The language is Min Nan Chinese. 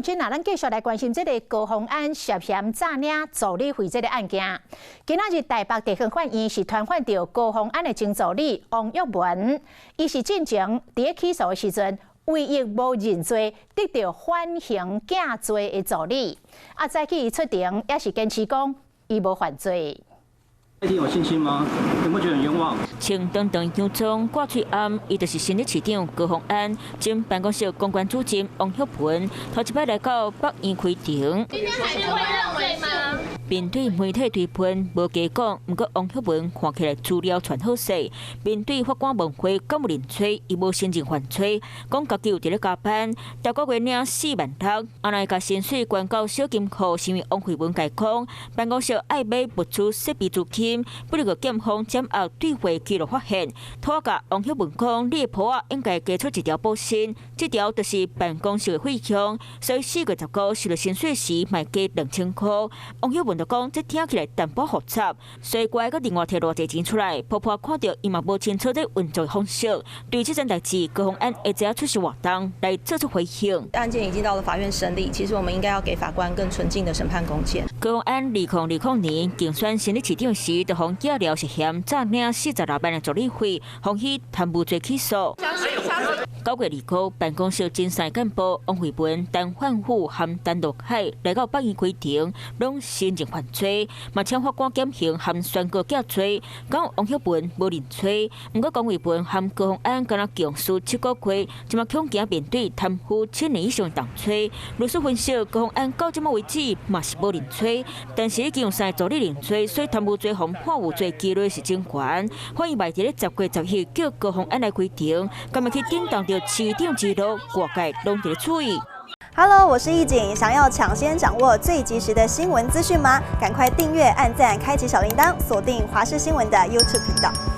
今仔咱繼續來關心這个高虹安涉嫌詐領助理費這个案件。今仔日台北地方法院是傳喚著高虹安的前助理王育文，伊是進前佇咧起訴的時陣，唯一無認罪，得著緩刑減罪的助理。啊，早起伊出庭也是堅持講，伊無犯罪。你有信心嗎？有沒有覺得很冤枉？穿長長洋裝掛喙罨，伊就是新竹市長高虹安前辦公室公關主任王育文，頭一擺來到北院開庭。今天還是會認罪嗎？面對媒體追問，無加講。毋過王育文看起來資料傳好勢。面對法官問話，敢有認罪？伊無承認犯罪，講家己有佇咧加班，逐個月領4萬六，後來共薪水懸到小金庫，是因為王惠文共伊講，辦公室愛買物資設備資金，不過檢方檢後對話記錄發現，拖共王育文講，你的簿仔應該加出一條保薪，這條就是辦公室的費用，所以4月19收著薪水時，嘛加2000箍。王育文就講，這聽起來淡薄複雜，所以閣另外提偌濟錢出來，婆婆看著伊嘛無清楚這運作方式。對這件代誌，高虹安會知出席活動來做出回應。案件已經到了法院審理，其實我們應該要給法官更純淨的審判空間。高虹安2020年競選新竹市長時，就予檢抓涉嫌詐領46萬的助理費，予以貪污罪起訴。9月2號，辦公室前三幹部王惠文、陳煥富和陳樂海來到北院開庭，攏承認犯罪，嘛請法官減刑和宣告減罪。講王育文無認罪，毋過王惠文和高虹安敢若共輸7個月，這馬恐驚面對貪腐7年以上重罪。律師分析，高虹安到這馬為止嘛是無認罪，但是已經有三個助理認罪，所以貪污罪予判有罪幾率是真懸。法院佇咧10月10日叫高虹安來開庭，敢會去震動著市長之路，外界攏佇咧注意。 Hello，我是易景，想要搶先掌握最及時的新聞資訊嗎？趕快訂閱、按讚、開啟小鈴鐺，鎖定華視新聞的 YouTube 頻道。